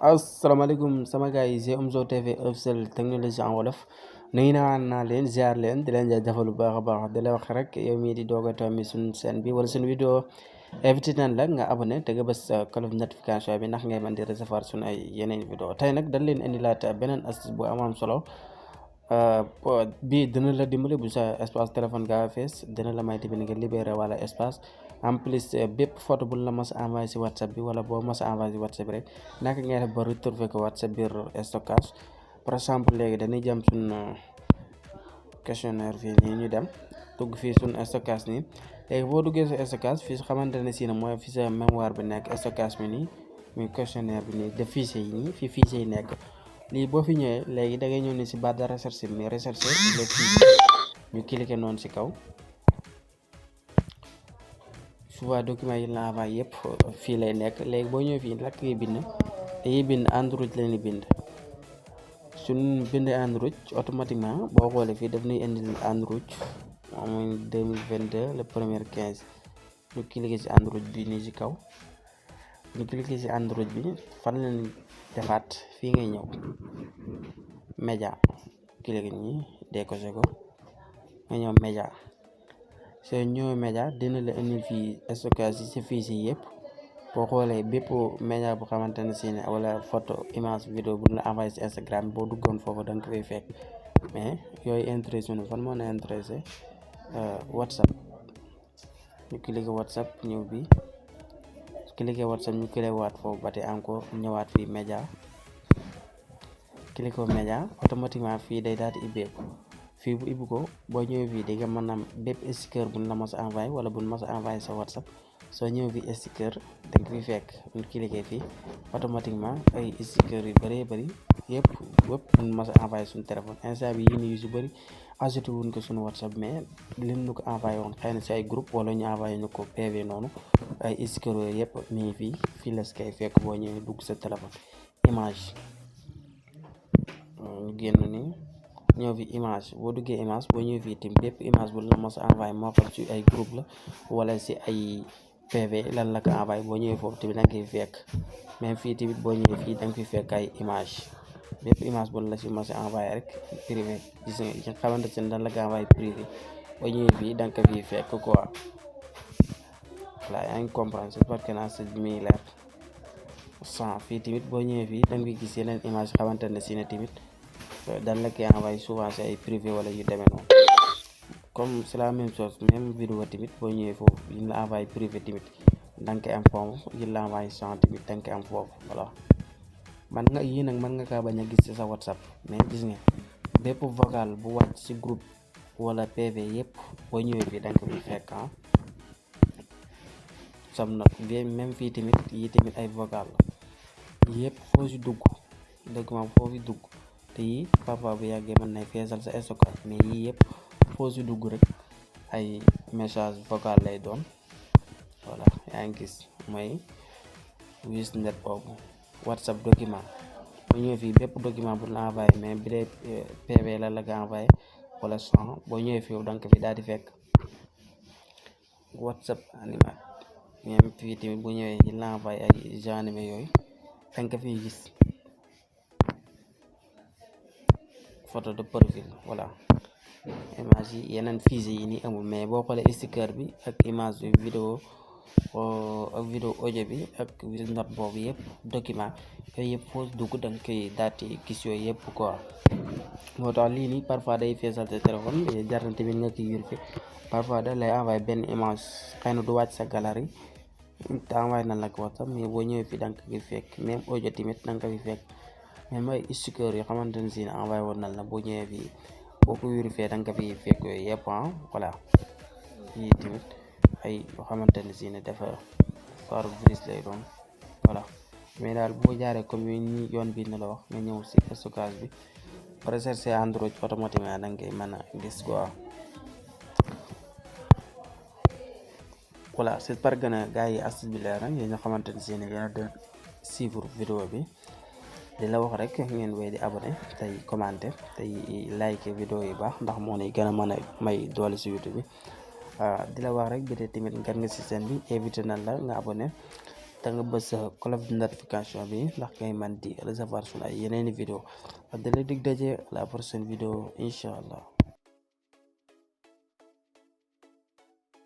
asalaamaaleykum sama gars yi c'est Omzo TV officiel technologie en wolof nuyu naa leen ziar leen di leen jaajëfal bu baax a baax di la wax rek yow mii di doog a tammi suñu chaîne bi wala suñu vidéo invité nañ la nga abonné te nga bës cloche de notification bi ndax ngay mën di recevoir suñu ay yeneen vidéo tey nag dañ leen indilaat beneen astuce bu am solo bii dina la dimbali bu sa espace téléphone gaa fees dina la may tamit nga libéré wala espace en plus bépp photo bu la mas envoyé si whatsapp bi wala boo mas envoyé si whatsapp bi rek naka ngay def ba retrouver ko whatsapp biir stockage par exemple léegi dañuy jëm suñ questionnaire fii nii ñu dem dugg fii suñ stockage nii léegi boo duggee sa stockage fii xamante ne si ne mooy fi sa mémoire bi nekk stockage bi nii muy questionnaire bi nii def fichier yi nii fi fichier yi nekk lii boo fi ñëwee léegi da ngay ñëw ni si barre de recherche bi recherche les fichiers ñu cliquer noonu si kaw souvent document yi la envoyé yëpp fii lay nekk léegi boo ñëwee fii lakk yi bind dañuy bind Android lañuy bind suñ bind Android automatiquement boo xoolee fii daf ñuy indil Android mooy 2022 le premier 15 ñu cliquer ci Android bi nii ci kaw ñu cliquer ci Android bi fan lañ defaat fii ngay ñëw média cliquer ñi décoché ko nga ñëw média soo ñëwee média dina la indil fii stockage yi ci fichier yëpp boo xoolee bépp média bu xamante ne si ne wala photo image vidéo bu la envoyé ci Instagram boo duggoon foofu da nga ko fay fekk mais yooyu intéressé nu fan moo na intéressé WhatsApp ñu cliquer WhatsApp ñëw bi cliquer WhatsApp ñu cliquer waat foofu ba tey encore ñëwaat fii média cliquer média automatiquement fii day daal di ibbeeku fii bu ibbu ko boo ñëwee fii di nga mën a bépp sticker bu la mas a envoyé wala bu mas a envoyé sa WhatsApp soo ñëwee fii sticker da nga fi fekk ñu cliquer fii automatiquement ay sticker yu bëree bëri yëpp bu mas a envoyé suñu téléphone instant bi yi ni yu si bëri ajouté wuñ ko suñu WhatsApp mais lim ñu ko envoyé woon xëy na si ay groupe wala ñu envoyé ñu ko PV noonu ay sticker yooyu yëpp mi ngi fii la kay fekk boo ñëwee dugg sa téléphone image ñu génn nii ñëw fi image boo duggee image boo ñëwee fii tim bépp image bu la mos a envoyé moo xam ci ay groupe la wala si ay PV lan la ko envoyé boo ñëwee foofu tamit da nga koy fekk même fii tamit boo ñëwee fii da nga fi fekk ay image bépp image bu la si mos a envoyé rek privé gis nga ci xamante ne dan la ko envoyé privé boo ñëwee fii da nga ko fi fekk quoi voilà yaa ngi comprendre c'est parce que naa sa mi leer sans fii tamit boo ñëwee fii da nga fi gis yeneen image xamante ne si ne tamit dan la koy envoyé souvent si ay privé wala yu demee noonu comme c'est la même chose même vidéo tamit boo ñëwee foofu yi la envoyé privé tamit da nga koy am foofu yi la envoyé sans tamit da nga koy am foofu voilà man nga yii nag mën nga kaa bañ a gis ci sa WhatsApp mais gis nga bépp vocal bu wàcc ci groupe wala PV yëpp boo ñëwee fii da nga ko fi fekk sam nag même fii tamit yi tamit ay vocal la yëpp foo si dugg document foo fi dugg te yii parfois bu yàggee mën nay feesal sa stockage mais yii yëpp foo si dugg rek ay message vocal lay doon voilà yaa ngi gis mooy wis net boobu WhatsApp document boo ñëwee fii bépp document bu la envoyé mais bi dee PV la ko envoyé wala son boo ñëwee fii da nga ko fi daal di fekk WhatsApp animat même fii tamit bu ñëwee yi la envoyé ay genre animé yooyu da nga ko fiy gis photo de profil voilà image yi yeneen fichier yi nii amul mais boo xoolee sticker bi ak image bi vidéo ak vidéo audio bi ak note boobu yëpp document yooyu yëpp foo dugg da nga koy daati gis yooyu yëpp quoi moo tax lii nii parfois day feesal sa téléphone jar na tamit nga koy vérifier parfois da lay envoyé benn image xëy na du wàcc sa galerie te envoyé na la ko WhatsApp mais boo ñëwee fii da nga koy fekk même audio tamit da nga ko fi fekk même ay sticker yoo xamante ne si envoyé woon na la boo ñëwee fii boo ko vérifié da nga ko fi fekk yooyu yëpp voilà yii tamit ay yoo xamante ne si ne dafa par virus lay doon voilà mais daal boo jaaree comme ni yoon bi na la wax nga ñëw si stockage bi recherche Android automatiquement da ngay mën a gis quoi voilà c'est parce que nag gars yi astuce bi leer na yéen ñoo xamante ne si ne yéen a doon suivre vidéo bi di la wax rek ngeen wéy di abonné tey commenter tey like vidéo yi baax ndax moo ni gën a mën a may doole si YouTube bi di la wax rek bi de tamit ngan nga si chaîne bi invité nañ la nga abonné te nga bës sa cloche de notification bi ndax ngay man di recevoir suñu ay yeneeni vidéo wax dëgg dig daje la prochaine vidéo incha allah.